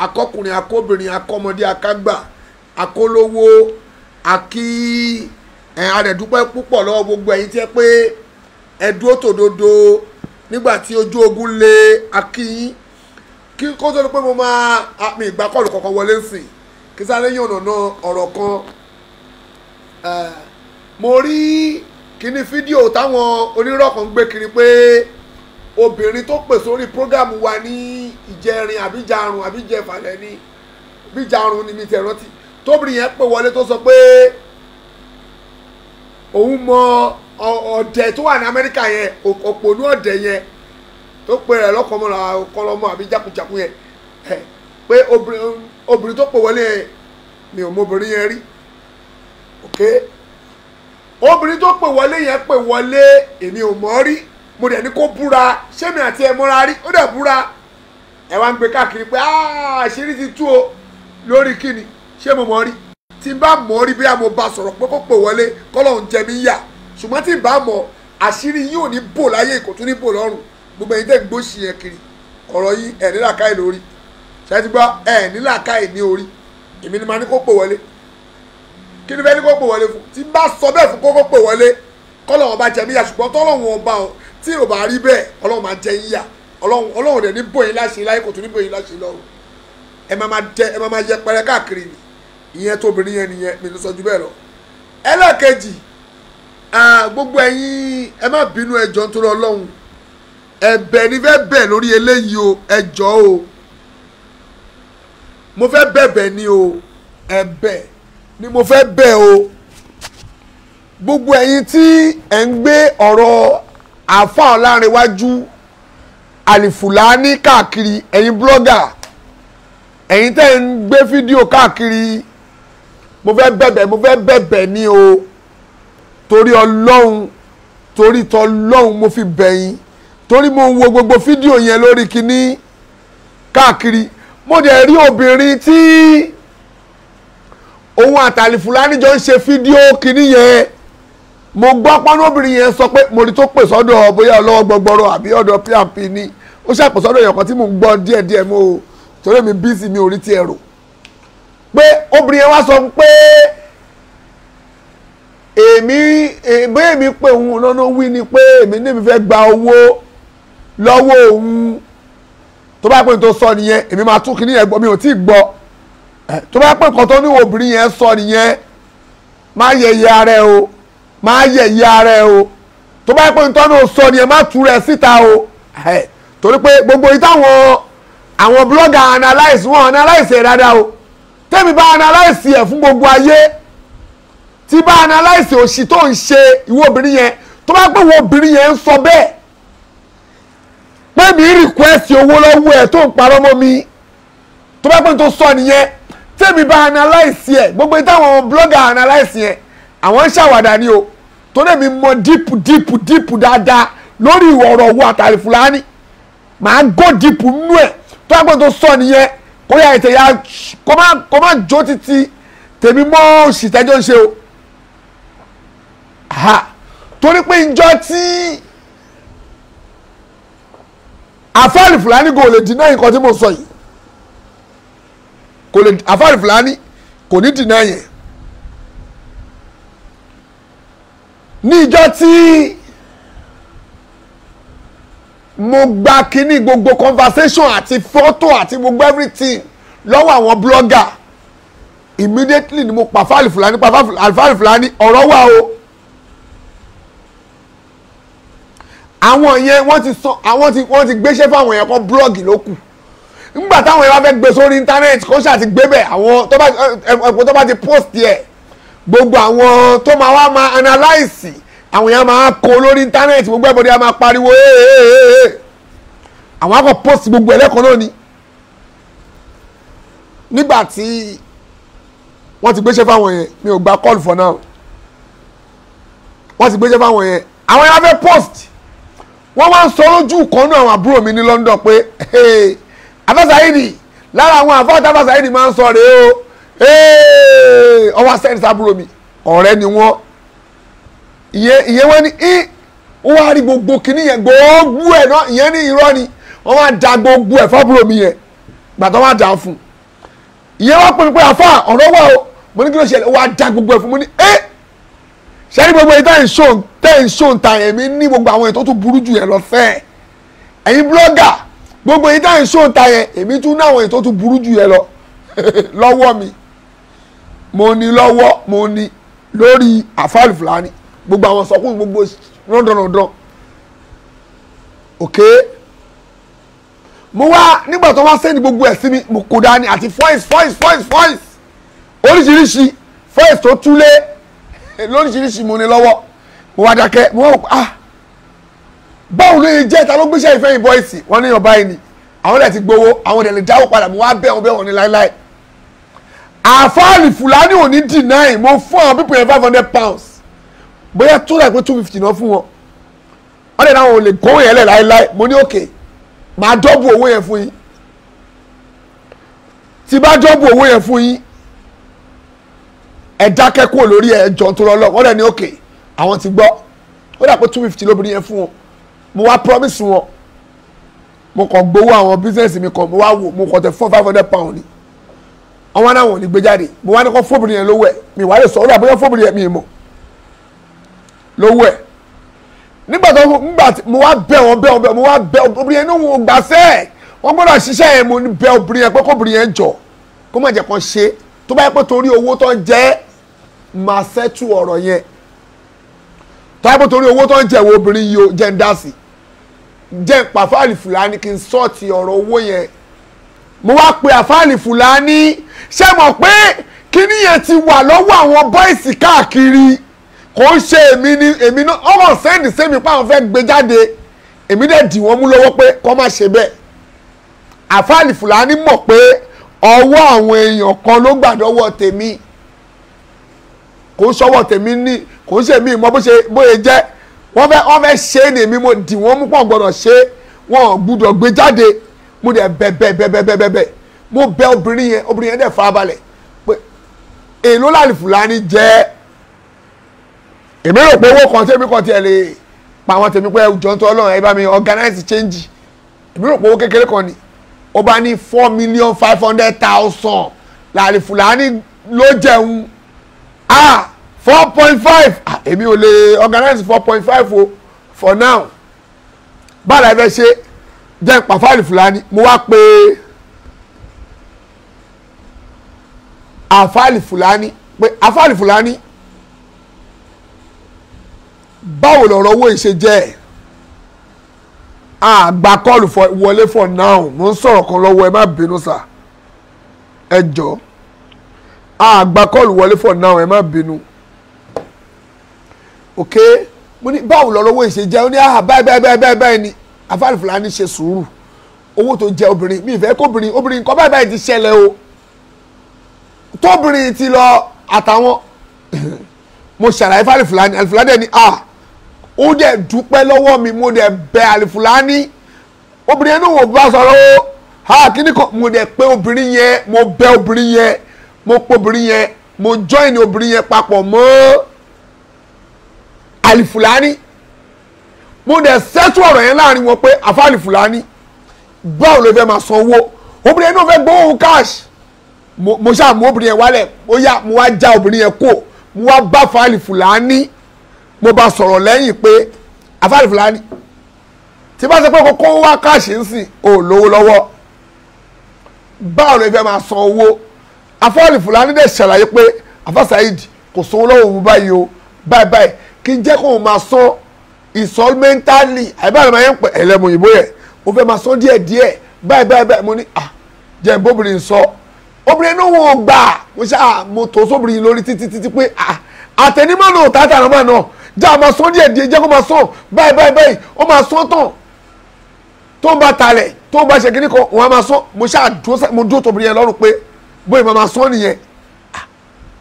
Akọkùnrin, akóbìnrin, akọmọdé, akágbà, akólówó, akí ẹ̀ adẹ̀dúpẹ́ púpọ̀ lọ́wọ́ gbogbo ẹ̀yin tí ẹ pé ẹ dúró tòdodo nígbà tí ojú ogun lé akí yín. Kí kó tó di pé mo máa mi ìgbà kọlù kọ̀ọ̀kan wọlé sìn kí sáré yànnàná ọ̀rọ̀ kan. Mo rí kíní fídíò táwọn onírọ̀ kan ń gbé kiri pé obìnrin tó pè sórí prógámù wa ní ìjẹrin àbíjarun àbíjẹfàlẹ́ ní bíjarun ni mi tẹ̀ rántí, tóbìnrin yẹn pè wọlé tó sọ pé òun mọ ọ̀dẹ̀ tó wà ní Amẹ́ríkà yẹn, òpònú ọ̀dẹ̀ yẹn tó pè rẹ̀ lọ́kọ̀ọ́mọ́ra kọlọ́mọ àbí jákujàku yẹn, pé obìnrin tó pè wọlé yẹn mi ò mọ obìnrin yẹn rí. Ok, obìnrin tó pè wọlé yẹn pè wọlé èmi ò mọ̀ rí, mo dẹ̀ ní kó búra, ṣé mi àti ẹ̀ mọ́ra rí, ó dẹ̀ búra. Ẹ wá ń gbé káàkiri pé àṣírí ti tú o lórí kíni, ṣé mo mọ̀ rí? Tí n bá mọ̀ rí bóyá mo bá sọ̀rọ̀ pé kó pè wọlé kọ́lọ́hún jẹ mí yà, ṣùgbọ́n tí n bá mọ̀ àṣírí yín ò ní bò láyé, kò tún ní bò lọ́rùn. Gbogbo ẹ̀yin tẹ́ ń gbóṣì yẹn kiri ọ̀rọ̀ yín ẹ̀ ní làákàyè lórí, ṣé ti gbọ́, ẹ̀ ní làákàyè ní orí. Èmi ni màá ní kó pè wọlé. Kí ni fẹ́ ní kó pè wọlé fún? Tí n bá sọ bẹ́ẹ̀ fún kó pè wọlé kọ́lọ́hún ọba jẹ mí yà, ṣùgbọ́n tọ́lọ́hún ọba ọ tí ò bá rí bẹ́ẹ̀ Ọlọ́run máa jẹ yín yà. Ọlọ́run dẹ̀ ní bò yín láṣẹ láyé, kò tún ní bò yín láṣẹ lọ́run. Ẹ máa máa jẹ, ẹ máa máa yẹpẹrẹ káàkiri ni. Ìyẹn tóbìnrin yẹn nìyẹn, mi ló sọ ju bẹ́ẹ̀ lọ. Ẹlẹ́ẹ̀kejì, gbogbo ẹ̀yin ẹ má bínú, ẹ jọ̀ọ́ nítorí Ọlọ́run, ẹ̀bẹ̀ ni fẹ́ bẹ̀ lórí eléyìí o, ẹ jọ̀ọ́ o, mo fẹ́ bẹ̀bẹ̀ ni o, ẹ̀bẹ̀ ni mo fẹ́ bẹ̀ o. Gbogbo ẹ̀yin tí ẹ̀ ń gbé ọ̀rọ̀ Àfáà Ọlárẹ̀wájú Àlìfùlání káàkiri, ẹ̀yin blogger, ẹ̀yin tẹ́ ń gbé fídíò káàkiri, mo fẹ́ bẹ̀bẹ̀, mo fẹ́ bẹ̀bẹ̀ ni o, torí Ọlọ́run, torí tọlọ́run mo fi bẹ̀ yín, torí mo ń wo gbogbo fídíò yẹn lórí kinní káàkiri. Mo dẹ̀ rí obìnrin tí òun àtàlìfùlání jọ ń ṣe fídíò kinní yẹn. Mo gbọ́ pọ́n obìnrin yẹn sọ pé mo rí tó pè sọ́dọ̀ bóyá ọlọ́wọ́ gbọgbọrọ àbí ọ̀dọ̀ P&P ni, ó ṣàpè sọ́dọ̀ èèyàn kan tí mò ń gbọ́ díẹ̀díẹ̀, mo torí mi bísí mi ò rí tiẹ̀ rò, pé obìnrin yẹn wá sọ pé èmi bóyá èmi pé òun lọ́nà wí ni pé èmi ní mi fẹ́ gba owó lọ́wọ́ òun. Tó bá pè tó sọ nìyẹn, èmi máa tún kíní yẹn gbọ́, mi ò tí ì gbọ́. Tó bá pè nǹkan tó ní obìnrin yẹn sọ nìyẹn, má yẹ̀yẹ́ ara ẹ o, má yẹ̀yẹ́ ara ẹ o. Tó bá pè nǹkan tó sọ nìyẹn, má tú rẹ̀ síta o, torí pé gbogbo yìí táwọn àwọn blogger analyse, wọn analyse ẹ̀ dáadáa o. Tẹ́mi bá analyse ẹ̀ fún gbogbo ayé, tí bá analyse òṣì tó ń ṣe ìwọ obìnrin yẹn, tó bá pè wọ obìnrin yẹn ń sọ bẹ́ẹ̀ pé mi request owó lọ́wọ́ ẹ̀ tó ń parọ́ mọ́ mi, tó bá pè tó sọ nìyẹn, tẹ́mi bá analyse ẹ̀, gbogbo yìí táwọn blogger analyse yẹn, àwọn ń ṣàwàdà ni o, torí mi mọ deep deep deep dáadáa lórí ọ̀rọ̀ owó àtàlìfùlání, màá go deep nínú ẹ̀. Tó bá pè tó sọ nìyẹn, kó yà ètè ya kó má jó títí tèmi mọ́ òṣì tẹ́jọ́ ń ṣe o. Torí pé ìjọ tí Àfáà Fúlàní kò lè deny nǹkan tí mo sọ yìí, kò lè, Àfáà Fúlàní kò ní deny yẹn. Ní ìjọ tí mo gba kíní gbogbo conversation àti photo àti gbogbo everything lọ́wọ́ àwọn blogger, immediately ni mo pa Àfáà Fúlàní, pa Àfáà Fúlàní, ọ̀rọ̀ wà o. Àwọn yẹn wọ́n ti sọ, àwọn ti wọ́n ti gbéṣẹ́ fáwọn yẹn kọ́ blọ́ọ̀gì ló kù. Nígbà táwọn yẹn bá fẹ́ gbé sórí íńtánẹ́ẹ̀tì kó ṣáà ti gbé bẹ̀, àwọn tó bá ẹ̀pọ̀ tó bá ti post yẹ, gbogbo àwọn tó máa wá máa analyse, àwọn yẹn máa kó lórí íńtánẹ́ẹ̀tì, gbogbo ẹ̀bọ̀dé máa pariwo ee, àwọn akọ post gbogbo ẹlẹ́kọ̀ọ́ náà ni. Nígbà tí wọ́n ti gbéṣẹ́ fáwọn yẹn, mi ò gba call for now. Wọ́n ti gbéṣẹ́ fáwọn yẹn, àwọn yẹn wá fẹ́ post, wọ́n wá ń sọ lójú kan náà àwọn àbúrò mi ní London pé Àfáà Saheed, lára àwọn àfáà Àfáà Saheed máa ń sọ rèé o, ọwọ́ sẹ́ni sábúrò mi, ọ̀rẹ́ ni wọ́n. Ìyẹn wọ́n ní ó wá rí gbogbo kinní yẹn, gbogbo ẹ̀ náà, ìyẹn ní irọ́ ni, wọ́n wá da gbogbo ẹ̀ fábúrò mi yẹn. Gbàtọ́ wá dà fún Ìyẹn wá pè mí pé àfà ọ̀rọ̀ wà o. Mo ní kí ló ṣẹlẹ̀, ó wá dá gbogbo ẹ̀ fún mi ní ẹ́ ṣe ní gbogbo èyí tẹ́ ń ṣó ń ta ẹ̀mí ní gbogbo àwọn ètò tó burú jù yẹn lọ fẹ́ ẹ̀yin blogger gbogbo èyí tẹ́ ń ṣó ń ta yẹn èmi tún ní àwọn ètò tó burú jù yẹn lọ lọ́wọ́ mi. Mo ní lọ́wọ́, mo ní lórí àfáàlì Fúlàní gbogbo àwọn sọkún gbogbo rọ́ndọ̀rọ̀ndọ̀. Ok, mo wá nígbà tó wá sẹ́ni gbogbo ẹ̀ sí mi, mo kò dání àti voice voice voice voice oríṣiríṣi voice tó túlé lóríṣiríṣi mo ní lọ́wọ́. Mo wá dákẹ́, mo wá wò ah báwo ló yẹ jẹ́, ta ló gbéṣẹ́ ìfẹ́ yìí bọ́ìsì wọ́n ní ọba yìí ni àwọn dẹ̀ ti gbowó, àwọn dẹ̀ lè dáwó padà. Mo wá bẹ̀ wọ́n bẹ̀ wọ́n ní láéláé. Àfáàlì Fúlàní ò ní deny. Mo fún àwọn pípọ̀ yẹn £500, bóyá tó dà pé 250 náà fún wọn. Wọ́n dẹ̀ náà wọn ò lè kó yẹn lẹ̀ láéláé. Mo ní òkè, màá dọ́bù owó yẹn fún yín. Tí bá dọ́bù owó yẹn fún yín, ẹ dákẹ́ kúrò lórí ẹ jọ tó lọ́lọ́. Wọ́n dẹ̀ ní òkè, àwọn ti gbọ́. Ó dà pé 250 lóbìnrin yẹn fún wọn. Mo wá promise wọn, mo kàn gbowó àwọn business mi kan, mo wá wò, mo kàn tẹ fún £500 ni. Àwọn náà wọn ò ní gbé jáde. Mo wá ní kọ́ fóbìnrin yẹn lówó ẹ̀, mi wà lè sọ ọ́ dà bóyá fóbìnrin yẹn mi mọ̀ lówó ẹ̀. Nígbà tó nígbà tí mo wá bẹ̀ wọ́n bẹ̀ wọ́n bẹ̀ mo wá bẹ̀ obìnrin yẹn ní òun ò gbà sẹ́ wọ́n gbọ́dọ̀ ṣiṣẹ́ yẹn. Mo ní bẹ̀ obìnrin yẹn pé kóbìnrin yẹn jọ kó má jẹ́ kán ṣe, tó bá yẹ pé torí owó tó ń jẹ́ máa ṣẹ́tù ọ̀rọ̀ yẹn, tó bá yẹ pé torí owó tó ń jẹ́ wo obìnrin yìí ó jẹ́ ń dá sí, jẹ́ ń pa àfáàlì Fúlàní kí n sọ́ọ̀tì ọ̀rọ̀ owó yẹn. Mo wá pe àfáàlì Fúlàní, ṣé mọ̀ pé kíní yẹn ti wà lọ́wọ́ àwọn bọ́ìsì káàkiri, kò ń ṣe èmi ni èmi náà ọmọ sẹ́ndì sẹ́mi pé àwọn fẹ́ gbé jáde, èmi dẹ̀ dì wọ́n mú lọ́wọ́ pé kọ́ má ṣe bẹ́ẹ̀. Àfáàlì Fúlàní mọ̀ pé ọwọ́ àwọn èèyàn kan ló gbàdọ́wọ́ tèmi, kò ń ṣọwọ́ tèmi ní, kò ń ṣe mí mọ bó ṣe bóyá jẹ́. Wọ́n fẹ́ ṣe é ní èmi mo dì wọ́n mú pọ̀ gbọ́dọ̀ ṣe, wọ́n ò gbúdọ̀ gbé jáde. Mo dẹ̀ bẹ̀ bẹ̀ bẹ̀ bẹ̀ bẹ̀ bẹ̀ mo bẹ̀ obìnrin yẹn, obìnrin yẹn dẹ̀ farabalẹ̀ pé èló làlì Fúlàní jẹ́. Èmi rò pé owó kan tèmi kan tiẹ̀ lè pa àwọn tèmi pé jọ ń tọ́ Ọlọ́run ẹ bá mi organize change. Èmi rò pé owó kékeré kan ni. Ó bá ní 4,500,000 làlì Fúlàní ló jẹun. Ah, 4.5, èmi ò lè organize 4.5 o for now. Báwo la fẹ́ ṣe jẹ́ pàfáàlì Fúlàní? Mo wá pé àfáàlì Fúlàní pé àfáàlì Fúlàní báwo lọ̀rọ̀ owó ìṣe jẹ́? Àgbà kọ́ọ̀lù wọlé for now, mo ń sọ̀rọ̀ kan lọ́wọ́, ẹ má bínú sà, ẹ jọ̀ọ́. Àgbà kọ́ọ̀lù wọlé for now, ẹ má bínú. Ok, mo ní báwo lọ̀rọ̀ owó ìṣe jẹ́? Ó ní àhà báyìí báyìí báyìí báyìí ni. Àfáàlì Fúlàní ṣe sùúrù, owó tó jẹ obìnrin mi ìfẹ́ kóbìnrin, obìnrin nǹkan báyìí báyìí ti ṣẹlẹ̀ o, tóbìnrin ti lọ àtàwọn. Mo ṣàlàyé fáàlì Fúlàní, Àlìfúlàní dẹ̀ ni ah, ó dẹ̀ dúpẹ́ lọ́wọ́ mi. Mo dẹ̀ bẹ̀ Àlìfúlàní, obìnrin yẹn ní òun bá sọ̀rọ̀ o, ha kíní kan. Mo dẹ̀ pé obìnrin yẹn, mo bẹ̀ obìnrin yẹn, mo pé obìnrin yẹn, mo join obìnrin yẹn papọ̀ mọ́ Àlìfúlàní. Mo dẹ̀ sẹ́tù ọ̀rọ̀ yẹn láàrin wọn pé àfáàlì Fúlàní báwo ló fẹ́ máa san owó? Obìnrin yẹn náà fẹ́ gbowó cash. Mo ṣáà mú obìnrin yẹn wálẹ̀, ó yá mo wá já obìnrin yẹn kó, mo wá bá àfáàlì Fúlàní, mo bá sọ̀rọ̀ lẹ́yìn pé àfáàlì Fúlàní tí bá ṣe pé kókó wá cash ń sìn ò lówó lọ́wọ́, báwo ló fẹ́ máa san owó? Àfáàlì Fúlàní dẹ̀ ṣàlàyé pé àfáà Saheed kò sanwó lọ́wọ́ òun báyìí o, báyìí báyìí kí n jẹ́ kó o máa san installmentally, àìbáyìí máa ń pè ẹlẹ́mu òyìnbó yẹn, mo fẹ́ máa san díẹ̀ díẹ̀ báyìí báyìí báyìí. Mo ní à jẹ́ bóbìnrin sọ, obìnrin inú wọn ò gbà. Mo ṣáà mo tó sóbìnrin lórí títí títí pé à àtẹnimọ́ náà tààtà náà máa náà já máa san díẹ̀ díẹ̀, jẹ́ kó máa san báyìí báyìí báyìí, ó máa san tán, tó ń bá talẹ̀ tó ń bá ṣe kíní kan òun á máa san. Mo ṣáà mo dúró tóbìnrin yẹn lọ́rùn pé bóyá máa san nìyẹn.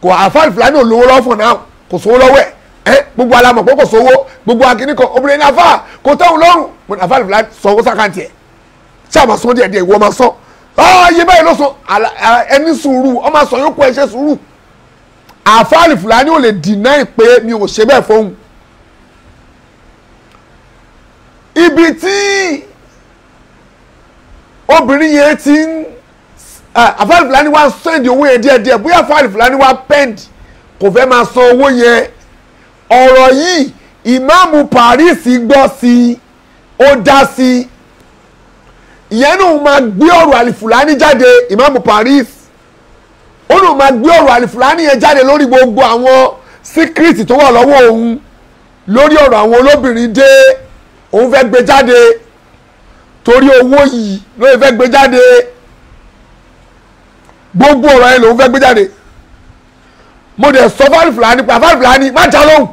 Kò àfáàlì Fúlàní ò lówó lọ́wọ́ fún náà, kò sówó lọ́wọ́ ẹ̀, gbogbo alamọ̀ pé kò sówó, gbogbo akíní kan obìnrin ní afá kò tẹ́hùn lọ́rùn. Mo ní àfáàlì Fúlàní sanwó sákàǹtì ẹ̀, ṣáà máa san díẹ̀ díẹ̀, ìwọ máa san iye báyìí ló san, ẹni sùúrù ọ máa san yókù ẹ ṣe sùúrù. Àfáàlì Fúlàní ò lè deny pé mi ò ṣe bẹ́ẹ̀ fóun. Ibi tí obìnrin yẹn ti ń Àfáà Fúlàní wá send owó yẹn díẹ̀díẹ̀, bóyá Àfáà Fúlàní wá pend kò fẹ́ máa san owó yẹn. Ọ̀rọ̀ yìí ìmáàmù Paris gbọ́ sí i, ó dá sí i. Ìyẹn náà máa gbé ọ̀rọ̀ Àlìfùlání jáde. Ìmáàmù Paris ó náà máa gbé ọ̀rọ̀ Àlìfùlání yẹn jáde lórí gbogbo àwọn síkírìtì tó wà lọ́wọ́ òun lórí ọ̀rọ̀ àwọn olóbìnrin dé. Òun fẹ́ gbé jáde torí owó yìí ló fẹ́ gbé jáde, gbogbo ọ̀rọ̀ yẹn lòun fẹ́ gbé jáde. Mo dẹ̀ sọ fún Àlìfùlání pé Àfáà Fúlàní má já lóhùn,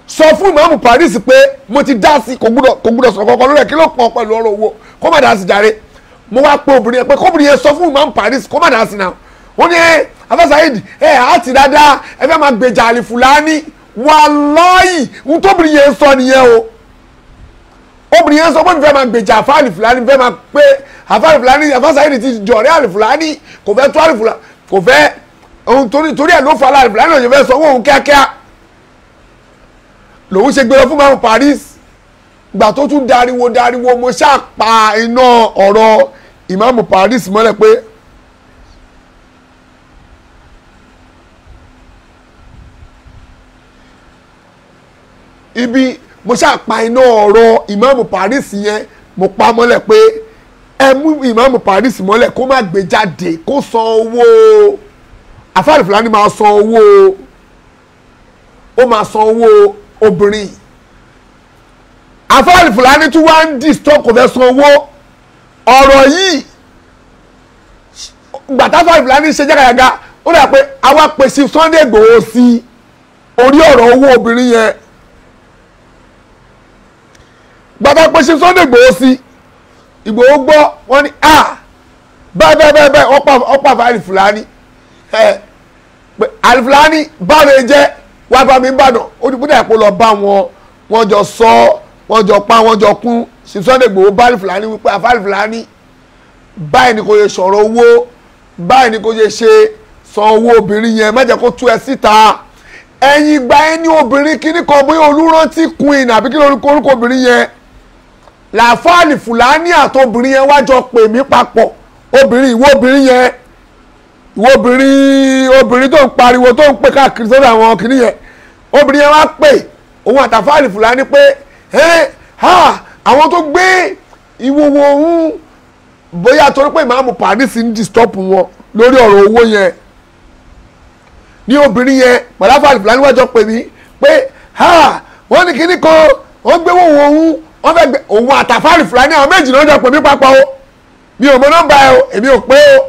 sọ fún ìmáàmù Paris pé mo ti dá sí, kò gbúdọ̀ sọ̀rọ̀ kankan lórí ẹ̀, kí ló pọ̀ pẹ̀lú ọ̀rọ̀ owó, kó má dá sí jàre. Mo wá pé obìnrin yẹn pé kóbìnrin yẹn sọ fún ìmáàmù Paris kó má dá sí náà. Wọ́n ní ẹ Àfáà Saheed ẹ àti dáadáa ẹ fẹ́ máa gbèjà Àlìfùlání. Wàláhì ń tóbìnrin yẹn sọ nìyẹn o. Obìnrin yẹn sọ pé mi fẹ́ máa gbèjà Àfáà Àlìfùlání, fẹ́ máa pé Àfáà Fúlàní, Àfáà Saheed ti jọ̀rẹ́ Àlìfùlání, kò fẹ́ tó Àlìfùlání, kò fẹ́ ohun torí ẹ̀ ló fa Àlìfùlání lòun fẹ́ sanwó òun kíákíá lòun ṣe gbé lọ fún ìmáàmù Paris. Gbà tó tún dariwo mo ṣáà pa iná ọ̀rọ̀ ìmáàmù Paris mọ́lẹ̀ pé ibi mo ṣáà pa iná ọ̀rọ̀ ìmáàmù Paris yẹn, mo pa mọ́lẹ̀ pé ẹ mú ìmáàmù Paris mọ́lẹ̀ kó má gbé jáde, kó san owó. Àfáà Fúlàní máa san owó, ó máa san owó obìnrin. Àfáà Fúlàní tún wá ń disturb, kò fẹ́ san owó. Ọ̀rọ̀ yìí gbàtà Àfáà Fúlàní ṣe jágàjàgà, ó dà pé àwa pèsè Sunday Igboho sí orí ọ̀rọ̀ owó obìnrin yẹn. Gbàtà pèsè Sunday Igboho sí, Igboho gbọ́, wọ́n ní a bẹ́ẹ̀ bẹ́ẹ̀ bẹ́ẹ̀ ọ̀pá Àfáà Fúlàní Àlìfùlání báwo lè jẹ́ wá bá mi Ìbàdàn. Ó ní bóyá kó lọ bá wọn, wọ́n jọ sọ, wọ́n jọ pa, wọ́n jọ kún. Sunday Igboho bá Àlìfùlání wípé Àfáà Fúlàní báyìí ni kò ṣe sọ̀rọ̀ owó, báyìí ni kò ṣe ṣe san owó obìnrin yẹn, má jẹ́ kó tú ẹ síta. Ẹ̀yìn ìgbà yẹn ní obìnrin kíní kan bóyá Olúrántí queen àbí kí lórúkọ orúkọ obìnrin yẹn, làfáà Àlìfùlání àtobìnrin yẹn wá jọ pè mí papọ̀. Obìnrin ìwọ obìnrin yẹn, ìwọ obìnrin obìnrin tó ń pariwo tó ń pè káàkiri sọ́dọ̀ àwọn kìnìún yẹn, obìnrin yẹn wá pè òun àtàfáà Àlìfùlání pé ẹ ha àwọn tó gbé ìwòwò òun bóyá torí pé ìmáàmù Paris ń disturb wọn lórí ọ̀rọ̀ owó yẹn ní obìnrin yẹn pẹ̀lú Àfáà Àlìfùlání wájọ pè mí pé ha wọ́n ní kíní kan wọ́n gbé wòwò òun, wọ́n fẹ́ gbé òun àtàfáà Àlìfùlání àwọn méjì náà jọ pè mí papọ̀ o, mi ò mọ nọ́mbà ẹ o, èmi ò pé o.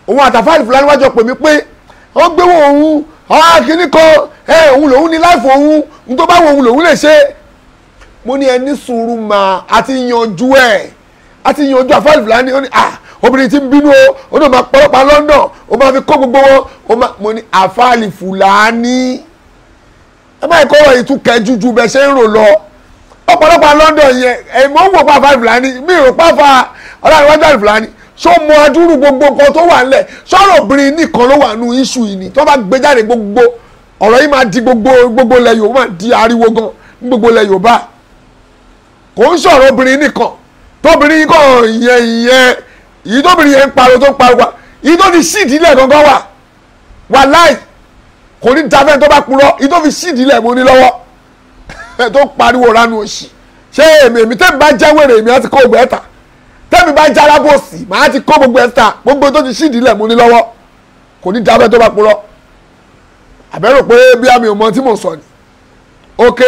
Òun àtàfáà Àlìfùlání wájọ pè mí pé wọ́n gbé wò òun ọ̀hún kíní kan ẹ òun lòun ní láìfò òun, n tó bá wò òun lòun lè ṣe. Mo ní ẹ ní sùúrù mà àti yanjú ẹ, àti yanjú Àfáà Àlìfùlání. Ó ní à obìnrin tí ń bínú o, ó ní o máa pọlọpàá London, o máa fi kó gbogbo wọn, o máa. Mo ní Àfáà Àlìfùlání ẹ má kọ́ ọ̀rọ̀ ìtúkẹ́ jújú bẹ́ẹ̀ ṣe ń rò lọ. Ọ̀pọ̀lọpọ̀ London yẹn ẹ̀ mọ̀ ń wò pa Àfáà Àlìfùlání, mi ò pa Àfáà Ọláníwájú Àlìfùlání ṣó mọ adúrú gbogbo nǹkan tó wà nílẹ̀. Sọ̀rọ̀ obìnrin nìkan ló wà nù iṣu yìí ni tó bá gbé jáde gbogbo ọ̀rọ̀ yìí máa di gbogbo gbogbo ilẹ̀ Yorùbá, máa di ariwo gan ní gbogbo ilẹ̀ Yorùbá. Kò ń sọ̀rọ̀ obìnrin nìkan, tóbìnrin yìí kàn ìyẹn ìyẹn yìí tóbìnrin yẹn ń pariwo tó ń pariwo wa yìí tó fi ṣíìdì ilẹ̀ gangan wà wàláì kò ní dáfẹ́ tó bá purọ́, yìí tó fi ṣíìdì ilẹ̀ mo ní lọ́wọ́ tó ń pariwo ránú òṣì. Ṣé èmi tẹ́mi bá jẹ́ wèrè èmi á ti kó ògbẹ́ ẹ̀ta, tẹ́mi bá jẹ́ alábòsí màá ti kó gbogbo ẹ̀ta, gbogbo tó ti ṣíìdì ilẹ̀ mo ní lọ́wọ́, kò ní dáfẹ́ tó bá purọ́. Àbẹ̀rò pé bí àmì ò mọ tí mò ń sọ ni ok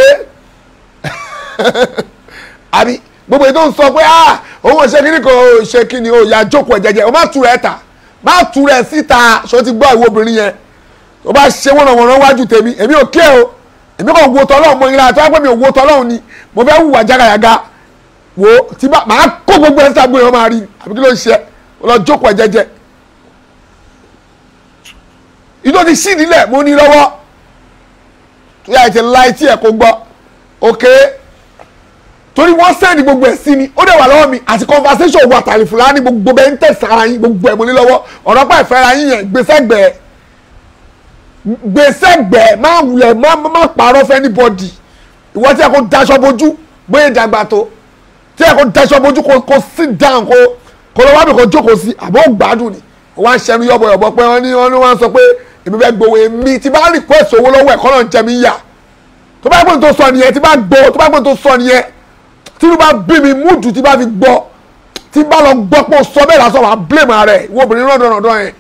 àbí gbogbo ètò ń sọ pé ah òun ò ṣe kíní kan ò ṣe kíní ò yà jókòó ẹ̀ jẹ́jẹ́, o má tu rẹ̀ ta, má tu rẹ̀ síta. Ṣó ti gbọ́ ìwọ obìnrin yẹn tó bá ṣe wọ́nàwọ́nà wájú tèmi, èmi ò kí ẹ o, èmi kò wo tọ́lọ́hún mọ́ ìlànà tó wá pé mi ò wo tọ́lọ́hún ni mo fẹ́ hùwà jágayàga wo tí bá màá kó gbogbo ẹ̀ síta gbé wọn máa rí àbí kí ló ń ṣe ọ lọ jókòó ẹ̀ jẹ́jẹ́. Ìdó ti ṣí ìdílẹ̀ mo ní lọ́wọ́ tó yà ti láì tí ẹ̀ kó gbọ́ ok torí wọ́n sẹ́ndì gbogbo ẹ̀ sí mi, ó dẹ̀ wà lọ́wọ́ mi àti conversation wà Àlìfùlání gbogbo bẹ́ẹ̀ ń tẹ̀sán ara yín gbogbo ẹ̀ mo ní lọ́wọ́. Ọ̀rọ̀ pa ìfẹ́ ra yín yẹn gbèsègbè gbèsègbè má wulẹ̀ má parọ́ fẹ́ anybody. Ìwọ tí ẹ kò daṣọ bojú bóyá ìdàgbà tó tí ẹ kò daṣọ bojú kò sit down kò lọ wábì kò jókòó sí àbọ̀ gbádùn ni Wọ́n á ṣẹnu yọ̀bọ̀yọ̀bọ̀ pé wọ́n ní wọ́n sọ pé èmi fẹ́ gbowó. Èmi tí bá request owó lọ́wọ́ ẹ̀kọ́ náà ń jẹ mí yà. Tó bá gbọ́n tó sọ nìyẹn, tí bá gbọ́, tó bá gbọ́n tó sọ nìyẹn, tí ló bá bí mi múdù tí bá fi gbọ́, tí bá lọ gbọ́ pé ó sọ bẹ́ẹ̀ lásán, wàá blame ara ẹ̀. Ìwọ obìnrin rọ̀dọ̀rọ̀dọ̀ yẹn,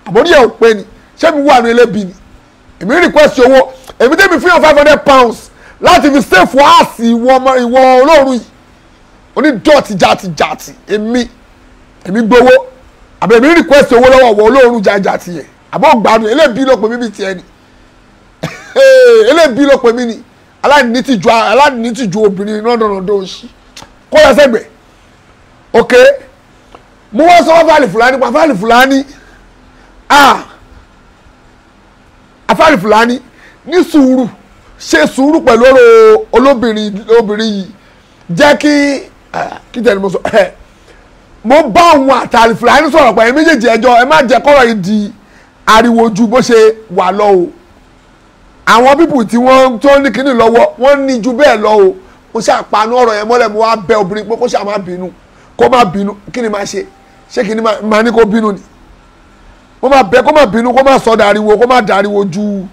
àbórí ẹ̀ ò pé ni, ṣé mi wà ní elébi ni? Èmi request owó, èmi tẹ́mi fi hàn £500 láti fi save ààsì ìwọ olóòrùn yìí onídọ̀tí jàtìjàtì. Èmi gbowó àbẹ̀ èmi request owó lọ́wọ́ ọ̀wọ́ olóòrùn jàtìjàtì yẹn, àbọ̀ gbádùn elébi ló pè mí bíi tiẹ̀ ni, elébi ló pè mí ni, aláìnítìjú obìnrin rọ̀dọ̀rọ̀dọ̀ òṣì kó lọ sẹ́gbẹ̀ẹ́. Ok, mo wá sọ fáàlì Fúlàní pa fáàlì Fúlàní, afáàlì Fúlàní ní sùúrù, ṣe sùúrù pẹ̀lú ọ̀rọ̀ olóbìnrin obìnrin yìí. Jẹ́ kí tẹ̀lé mo sọ ẹ̀, mo bá òun àtàlì Fúlàní sọ̀rọ̀ pẹ̀lú méjèèjì, ẹjọ́ ẹ má jẹ́ kọ́rọ̀ yìí di ariwo ju bó ṣe wà lọ o. Àwọn pípù tí wọ́n tó ní kíní lọ́wọ́ wọ́n ní ju bẹ́ẹ̀ lọ o. Mo ṣàpanu ọ̀rọ̀ yẹn mọ́lẹ̀, mo wá bẹ obìnrin pé kó ṣáà má bínú, kó má bínú. Kí ni máa ṣe? Ṣé kí ni máa ní kó bínú ni? Mo máa bẹ kó má bínú, kó má sọ dariwo, kó má dariwo ju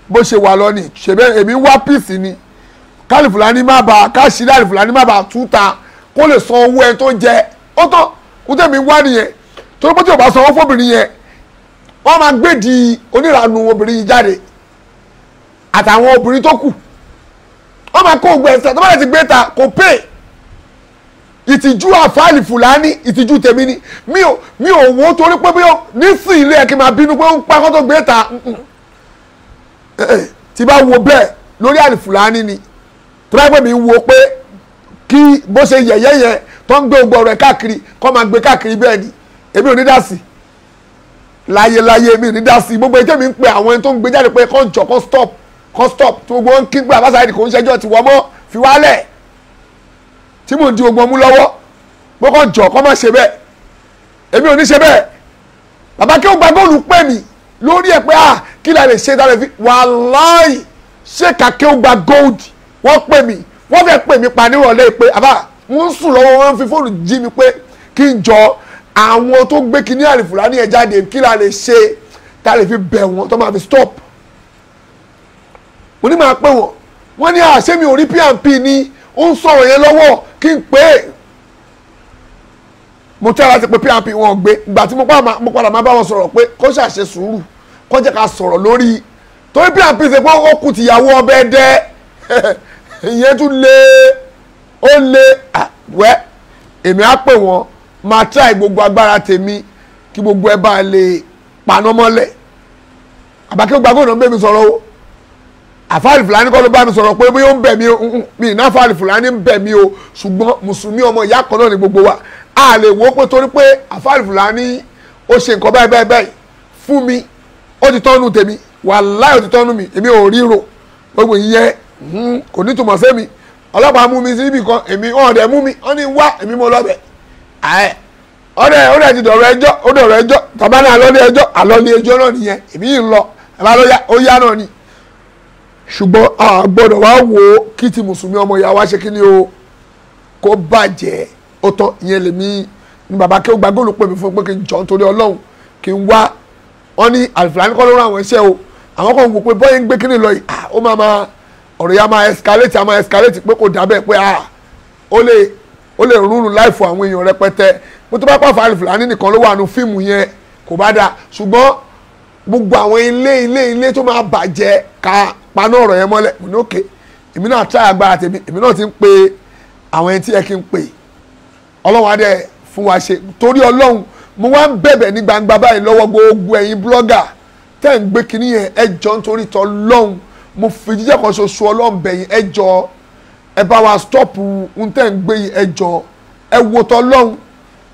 bó ṣe wà lọ ni. Ṣèbẹ́ èmi wá píìsì ni, káàlì Fúlàní má bàa káṣí, káàlì Fúlàní má bàa túta, kó lè san owó ẹ tó jẹ. Ó tán, kó tẹ̀mí wá nìyẹn. Torí pé tí o bá sanwó fóbìnrin yẹn, wọ́n máa gbé di onírànú obìnrin yìí jáde àtàwọn obìnrin tó kù, wọ́n máa kó ògbẹ́ ẹ̀sẹ̀ tó bá lè ti gbé ta kò pè. Ìtìjú àfáàlì Fúlàní, ìtìjú tèmi ni. Mi ò wò torí pé bí nísìnyí ilé ẹ kí n máa bínú pé ó ń pa kó tó gbé ta. Tí bá wo bẹ́ẹ̀ lórí àlì Fúlàní ni, tó bá pè mí wo pé kí bó ṣe yẹ̀yẹ́ yẹn tó ń gbé gbogbo ọ̀rọ̀ ẹ̀ káàkiri, kó máa gbé káàkiri bẹ́ẹ̀ ni, èmi ò ní dá sí láyéláyé, mi ò ní dá sí. Gbogbo ètò mi ń pe àwọn ẹni tó ń gbé jáde pé kó jọ, kó stop, kó stop, tí gbogbo wọn kí gbé Àbá Saheed kò ń ṣẹjọ́ tí wọ́n mọ́ fi wálẹ̀, tí mò ń di ogun ọmú lọ́wọ́, pé kó jọ, kó má ṣe bẹ́ẹ̀, èmi ò ní ṣe bẹ́ẹ̀. Bàbá kí ó gba góòlù pè mí lórí ẹ̀ pé ah kí la lè ṣe tá lè fi, wàláì ṣé kàkẹ́ ó gba gold, wọ́n pè mí, wọ́n fẹ́ pè mí pa nírọ̀lẹ́ pé àbá wọ́n ń sùn lọ́wọ́, wọ́n fi fóònù jí mi pé kí n jọ àwọn tó gbé kíní àlè Fúlàní ẹ̀ jáde, kí la lè ṣe tá lè fi bẹ̀ wọ́n tó máa fi stop. Mo ní máa pè wọ́n, wọ́n ní àṣé mi ò rí P&P ni ó ń sọ̀rọ̀ yẹn lọ́wọ́ kí n pè é. Mo tẹ́ láti pe P&P, wọn gbé. Ìgbà tí mo padà máa bá wọn sọ̀rọ̀ pé kó ṣàṣe sùúrù, kó jẹ́ ká sọ̀rọ̀ lórí, torí P&P ṣe pé ó kù tìyàwó ọbẹ̀ dẹ́, ìyẹn tún lé, ó lé wẹ́. Èmi á pè wọ́n, máa try gbogbo agbára tèmi kí gbogbo ẹ bá lè paná mọ́lẹ̀. Àbákẹ́ gbàgbọ́n náà bẹ̀ mí sọ̀rọ̀ o. Àfáàlì Fúlàní kọ́ ló bá mi sọ̀rọ̀ pé bóyá ó ń bẹ̀ mí o, mi ìná àfáàlì Fúlàní ń bẹ̀ mí o, ṣùgbọ́n mùsùlùmí ọmọ ìyá kan náà ni gbogbo wa. A lè wò ó pé torí pé àfáàlì Fúlàní ó ṣe nǹkan báyìí báyìí báyìí fún mi, ó ti tọ́nu tèmi, wàláhì ó ti tọ́nu mi, èmi ò ríro gbogbo ìyẹn kò ní tùmọ̀ sẹ́mi. Ọlọ́pàá mú mi síbì kan, èmi ọ̀dẹ̀ mú mi, wọ́n ní wá èmi mo lọ́bẹ̀. Ọ̀dẹ̀ ti dọ̀rọ̀ ẹjọ́, ó dọ̀rọ̀ ẹjọ́, tàbá náà lọ́lé ẹjọ́, àlọ́lé ẹjọ́ náà nìyẹn, èmi yìí ń lọ, ẹ̀ bá lọ́yà, ó yá náà ni. Ṣùgbọ́n a gbọ́dọ̀ wá wò ó kí ti mùsùlùmí ọmọ ìyá wa ṣe kí ni o, kó bàjẹ́. Ó tán, ìyẹn lèmi ní bàbá kí ó gba góòlù pè mí fún pé kí n jọ nítorí Ọlọ́run kí n wá. Wọ́n ní Àlùfáàní kọ́ ló rán àwọn iṣẹ́ o, àwọn kan wò pé bọ́yìn ń gbé kíni lọ yìí, ó máa ma ọ̀rọ̀ yà máa escalate, máa escalate pé kò dábẹ́ pé ó lè rúnrún láìfọ àwọn èèyàn rẹpẹtẹ. Bó tó bá pàfà Àlùfáàní nìkan ló wà nù fíìmù yẹn kò bá dáa, ṣùgbọ́n gbogbo àwọn ilé ilé ilé tó máa bàjẹ́ ká paná ọ̀rọ̀ yẹn mọ́lẹ̀. Mo ní òkè, èmi náà try agbára tèmi, èmi náà ti ń pe àwọn ẹni tí ẹ kí n pè. Ọlọ́run á dẹ̀ fún wa ṣe. Torí Ọlọ́run mo wá ń bẹ̀bẹ̀ ní gbangba báyìí lọ́wọ́ gbogbo ẹ̀yin blogger tẹ́ ń gbé kinní yẹn, ẹ jọ̀ọ́ nítorí t'Ọlọ́run, mo fi jíjẹ́ kan ṣoṣo Ọlọ́run bẹ̀yìn, ẹ jọ̀ọ́ ẹ bá wa stop ń tẹ́ ń gbé yìí, ẹ jọ̀ọ́ ẹ wo t'Ọlọ́run,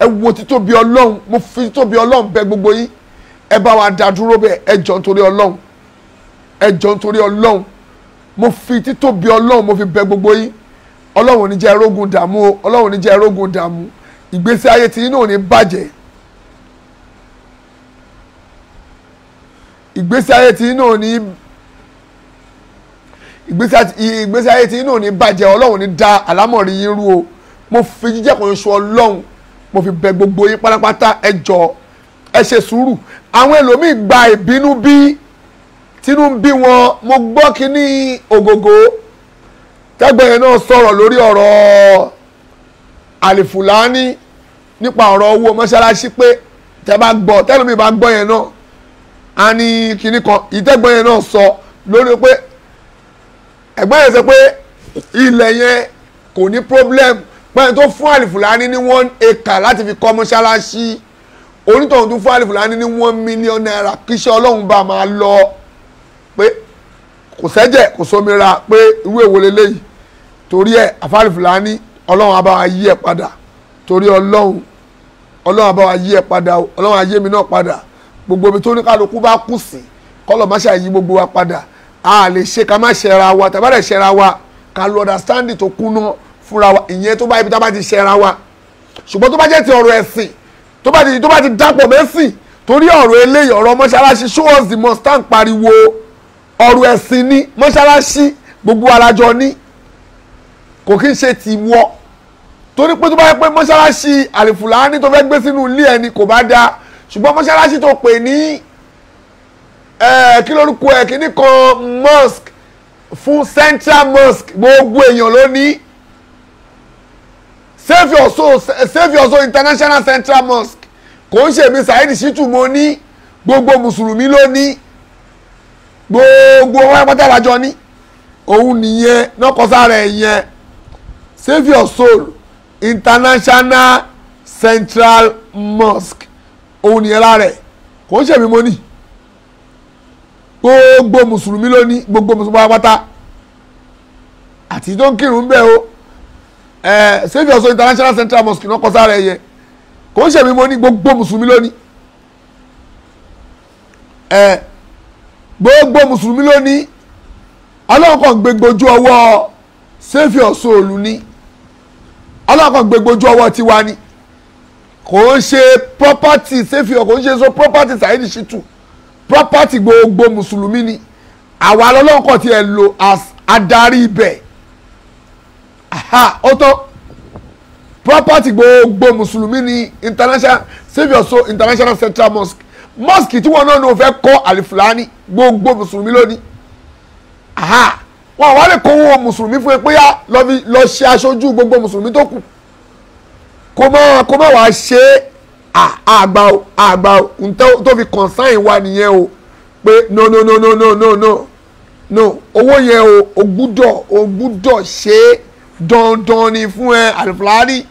ẹ wo títóbi Ọlọ́run, mo fi títóbi Ọlọ́run bẹ̀ gbogbo yín, ẹ bá wa dá dúró bẹ́ẹ̀, ẹ jọ̀ọ́ nítorí Ọlọ́run, ẹ jọ̀ọ́ nítorí Ọlọ́run, mo fi títóbi Ọlọ́run mo fi bẹ̀ gbogbo yín. Ọlọ́run ò ní jẹ́ rógun dààmú o, Ọlọ́run ò ní jẹ́ rógun dààmú, ìgbésí ayé tí yín náà ò ní bàjẹ́, ìgbésí ayé tí yín náà ò ní, ìgbésí ayé tí yín náà ò ní bàjẹ́. Ọlọ́run ò ní da àlámọ̀rí yín rú o. Mo fi jíjẹ́ kan ṣoṣo Ọlọ́run mo fi bẹ̀ gbogbo yín pátápátá, ẹ jọ̀ọ́ Ẹ ṣe sùúrù. Àwọn ẹlòmíì gba ìbínú bí tínú ń bí wọn. Mo gbọ́ kínní ògògó tẹ́gbẹ́ yẹn náà sọ̀rọ̀ lórí ọ̀rọ̀ Àlìfùlání nípa ọ̀rọ̀ owó mọ́ṣáláṣí, pé tẹ́ bá gbọ́, tẹ́lómi bá gbọ́ yẹn náà a ní kinní kan. Ìtẹ́gbọ́n yẹn náà sọ lórí pé ẹ̀gbọ́n yẹn sọ pé ilẹ̀ yẹn kò ní problem, pẹ́ẹ́n tó fún Àlìfùlání ní 1 acre láti fi kọ́ mọ́ṣáláṣí, onítọ̀hún tó fún Àlìfùlání ní ₦1 million kíṣẹ́ Ọlọ́run bá máa lọ, pé kò sẹ́jẹ̀ kò sómira, pé irú èwo leléyìí. Torí ẹ̀, Àlìfùlání, Ọlọ́run á bá wa yí ẹ̀ padà. Torí Ọlọ́run, Ọlọ́run á bá wa yí ẹ̀ padà o. Ọlọ́run á yé mi náà padà. Gbogbo ibi tó ní kálukú bá kù sí, kọ́lọ̀ má ṣe yí gbogbo wa padà. A lè ṣe ká má ṣẹra wa. Tàbá dẹ̀ ṣẹra wa, ká lo understanding tó kúnná fúnra wa. Ìyẹn tó bá ibi tá a bá ti ṣẹra wa. Ṣùgbọ́n tó bá jẹ́ ti ọ̀rọ̀ ẹ̀sìn, tó bá ti dàpọ̀ mẹ́sìn, torí ọ̀rọ̀ eléyìí, ọ̀rọ̀ mọ́ṣáláṣí, show us the mosque tá à ń pariwo, ọ̀rọ̀ ẹ̀sìn ní mọ́ṣáláṣí gbogbo alájọ ní, kò kí ń ṣe ti wọ́. Torí pé tó bá yẹ pé mọ́ṣáláṣí Àlìfùlání tó fẹ́ gbé sínú ilé ẹni, kò bá dáa. Ṣùgbọ́n mọ́ṣáláṣí tó pè ní kí lórúkọ ẹ̀, kíní kan mosque fún Central Mosque, gbogbo èèyàn ló ní. Save Your Soul, Save Your Soul International Central Mosque, kò ń ṣèmi Saheed Shittu mo ní, gbogbo mùsùlùmí ló ní, gbogbo wọn pátá lájọ ní. Òun nìyẹn nọkọsára ẹ yẹn, Save Your Soul International Central Mosque, òun nìyẹn lára ẹ. Kò ń ṣèmi mo ní, gbogbo mùsùlùmí ló ní, gbogbo mùsùlùmí pátá àti tó ń kírun bẹ́ẹ̀ o. Save Your Soul International Central Mosque nọkọsára ẹ yẹn, kò ń ṣèmi mo ní, gbogbo mùsùlùmí ló ní. Gbogbo mùsùlùmí ló ní. Ọlọ́run kan gbé gbojú ọwọ́ Save Your Soul ní, Ọlọ́run kan gbé gbojú ọwọ́ tiwa ni. Kò ń ṣe property Save Your, kò ń ṣe so property Saheed Shittu, property gbogbo mùsùlùmí ni. Àwa lọ́lọ́run kan tiẹ̀ lò as adarí ibẹ̀. Ó tán. Property gbogbo mùsùlùmí ni International Save Your Soul International Central Mosque. Mosque tí wọn náà ní o fẹ́ kọ́, Àlìfùlání, gbogbo mùsùlùmí ló ní. Wọn wá lè kówó mùsùlùmí fún ẹ pé yá lọ fi lọ ṣe aṣojú gbogbo mùsùlùmí tó kù, kó má wàá ṣe àgbà o, àgbà o. Tó fi concern wa nìyẹn o, pé no, no, no, no, no, no, no, no, owó yẹn o, o gbúdọ̀ ṣe é. Dandan ni fún ẹ, Àlìfùlání,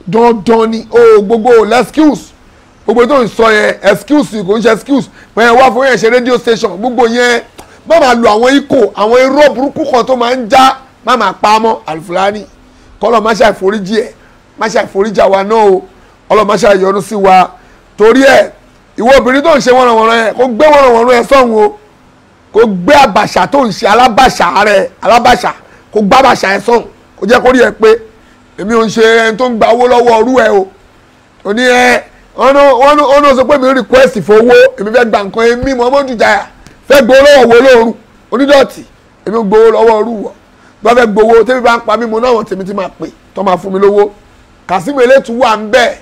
dandan ni o. Gbogbo excuse gbogbo tó ń sọ yẹn, excuse kò ń ṣe excuse pé ẹ wá fún yẹn ṣe radio station. Gbogbo yẹn, má máa lo àwọn ikọ̀, àwọn irọ́ burúkú kan tó máa ń já, má máa pa á mọ́. Àlìfùlání, kọ́lọ̀ má ṣe àìforíjì ẹ̀, má ṣe àìforíjì àwa náà o. Ọlọ́ má ṣe àìyọ́nú sí wa. Torí ẹ̀, ìwọ obìnrin tó ń ṣe wọ́nranwọ̀nran yẹn, kó gbé wọ́nranwọ̀nran ẹ̀ sọ́hun o. Kó gbé àbàṣà tó ń ṣe, alábàṣà rẹ̀, alábàṣà, kó gbá àbàṣà ẹ̀ sọ́hun, kó jẹ́ kó rí ẹ pé èmi ò ń ṣe ẹni tó ń gba owó lọ́wọ́ ọrú ẹ o. Ò ní ẹ wọ́n náà sọ pé mi request fún owó, èmi fẹ́ gba nǹkan. Èmi Muhammadu Jaya fẹ́ gbowó lọ́wọ́ wo lóorun onídọ̀tí? Èmi ò gbowó lọ́wọ́ ọrú wọ̀. Bá fẹ́ gbowó, tẹ́mi bá ń pa mí, mo náà wọ́n tèmi ti máa pè tó máa fún mi lówó. Kazeem Elétu wà ń bẹ̀,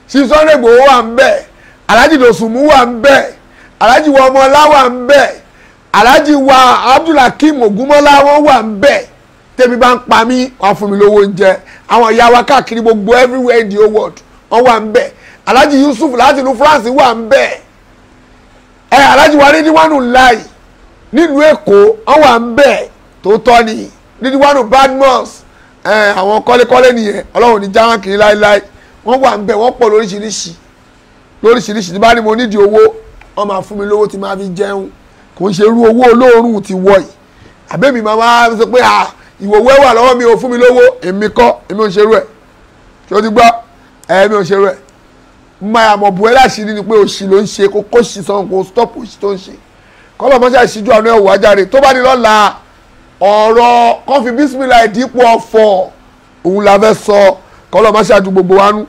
Sunday Igboho wà ń bẹ̀, Alhaji Dosunmu wà ń bẹ̀, Alhaji wa Ọmọlá wà ń bẹ̀, Alhaji wa Abdulhakeem Ogunmọ́lá, wọ́n wà ń bẹ̀. Tẹ́mi bá ń pa mí, wọ́n fún mi lówó oúnjẹ. Àwọn ìyá wa káàkiri gbogbo everywhere in the whole world, wọ́n wà ń bẹ̀. Alhaji Yusuf láti ìlú France wà ń bẹ̀. Ẹ Alhaji wa Ridwanu Lai nílùú Èkó, wọ́n wà ń bẹ̀. Tó tọ́ ni Ridwanu Badmus, ẹ àwọn kọ́lékọ́lé nìyẹn. Ọlọ́run ní jáwọ́n kiri láéláé. Wọ́n wà ń bẹ̀, wọ́n pọ̀ lóríṣiríṣi lóríṣiríṣi. Tí bá ní mo nídìí owó, wọ́n máa fún mi lówó tí máa fi jẹun. Kò ń ṣe irú owó olóòórùn ti wọ̀ yìí. Àbẹ́mi máa wá sọ pé ìwòwò wà lọ́wọ́ mi, ò fún mi lówó. Èmi kọ́, èmi ò ń ṣerú ẹ̀. Tí ó ti gbọ́, èmi ò ń ṣerú ẹ̀. Máa mọ̀ bu ẹ́ láṣìírí ni pé òṣì ló ń ṣe. Kó kó ṣì sàn, kó stop òṣì tó ń ṣe. Kọ́lọ̀ mọ́ṣẹ́ ìṣíjú àánú ẹ̀wò ajáre. Tó bá ní lọ́la, ọ̀rọ̀ kan fi bísímìlà ìdípò ọ̀fọ̀, òun la fẹ́ sọ. Kọ́lọ̀ mọ́ṣẹ́ àjú gbogbo wa nú.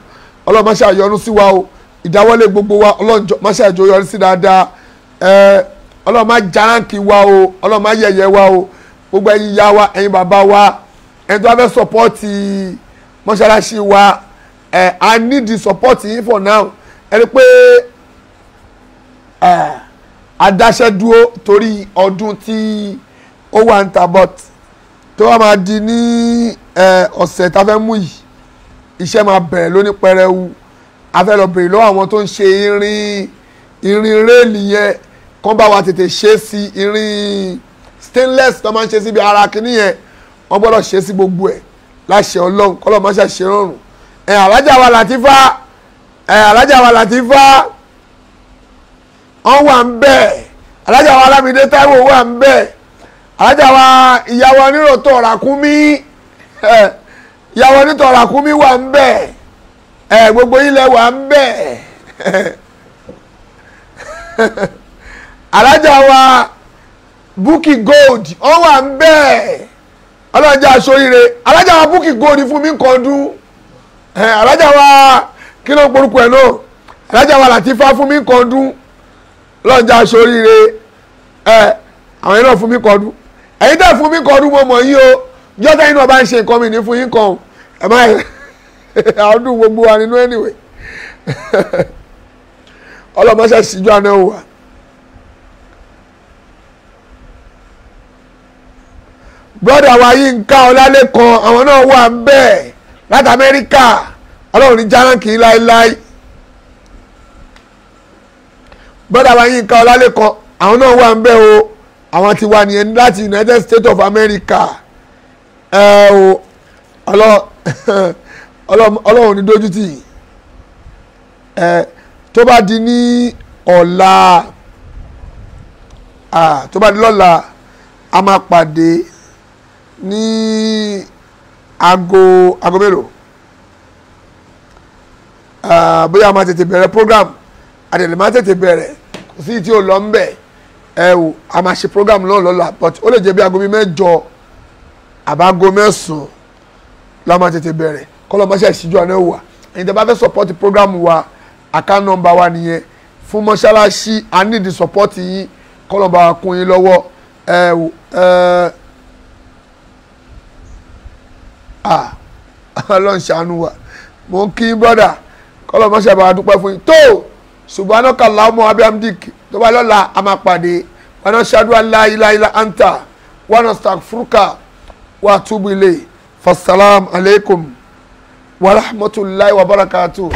Ọlọ́run mọ́ṣẹ́ àyọnu sí wa o. Ìdáwọ́lé gbogbo wa, Ọlọ́run mọ́ṣẹ́ àjò yọrí sí dáadáa. Ẹ Ọlọ́run má járáǹkì wa o, Ọlọ́run má yẹ̀yẹ́ wa o. Gbogbo ẹ̀yin ìyá wa, ẹ̀yin bàbá wa, ẹ̀yin tó bá fẹ́ support mọ́ṣáláṣí wa, ẹ̀ I need the support yín for now. Ẹni pé adáṣẹ́ dúró torí ọdún tí ó wà ń ta, but tó wà máa di ní ọ̀sẹ̀ tá a fẹ́ mú yìí, iṣẹ́ máa bẹ̀rẹ̀ lóní pẹrẹwu. A fẹ́ lọ bèrè lọ́wọ́ àwọn tó ń ṣe irin réèlì yẹn, kán bá wa tètè ṣe sí irin stainless tó máa ń ṣe síbi ara kínní yẹn, wọ́n gbọ́dọ̀ ṣe sí gbogbo ẹ̀ láṣẹ Ọlọ́run, kọ́lọ́ máa ṣàṣe rọrùn. Alájà wa Làtífà, alájà wa Làtífà wọ́n wà ń bẹ̀, alájà wa Alámídé Táíwò wà ń bẹ̀, alájà wa ìyàwó oníròtò Ràkúnmí, ìyàwó onítọ̀ Ràkúnmí wà ń bẹ̀, gbogbo ilẹ̀ wà ń bẹ̀. Alájà wa Bukky Gold wọ́n wà ń bẹ̀, ọlọ́jà aṣoríire. Alájà wa Bukky Gold fún mi nǹkan dún. Alájà wa kí ló ń porúkọ ẹ̀ náà, alájà wa Làtífà fún mi nǹkan dún, ọlọ́jà aṣoríire. Àwọn yẹn náà fún mi nǹkan dún. Ẹ̀yin tẹ́ fún mi nǹkan dún, mo mọ̀ yín o. Jọ́tà yín náà bá ń ṣe nǹkan mi ní fún yín kan ẹ̀ má ọdún gbogbo wa nínú anyway. Ọlọ́mọṣẹ́ síjú àná wà. Brọ́dà wa Yínká Ọlálékan àwọn náà wà ń bẹ̀ láti Amẹ́ríkà, Ọlọ́run ní járáǹkì láéláé. Brọ́dà wa Yínká Ọlálékan àwọn náà wà ń bẹ̀ o, àwọn ti wà nìyẹn láti United States of America. Ẹ o, Ọlọ́run ní dójú tì. Ẹ tó bá di ní ọ̀la, tó bá di lọ́la, a máa pàdé ní aago mélòó? Bóyá a máa tètè bẹ̀rẹ̀ program, àdèlè máa tètè bẹ̀rẹ̀, kò sí tí ò lọ ń bẹ̀. Ẹ o, a máa ṣe program náà lọ́la, but ó lè jẹ́ bí aago 8 àbáago 9 la máa tètè bẹ̀rẹ̀. Kọ́lọ́ máa ṣe ìṣíjú àná wà. Ẹ̀yin tẹ́ bá fẹ́ support program wa, account number wa nìyẹn fún mọ́ṣáláṣí. A need support yín, kọ́lọ́ bá wa kún yín lọ́wọ́. Ẹ o, Ọlọ́run ṣàánú wa. Mo ń kí brọ́dà, kọ́lọ́ mọ́ṣẹ́ bá wa dúpẹ́ fún yín tó. Subhanaka Allahumma wa bihamdik, tó bá lọ́la a máa pàdé. Wa nashhadu an la ilaha illa anta wa nastaghfiruka wa atubu ilayk. Fassalam alaikum wa rahmatullahi wa barakatuh.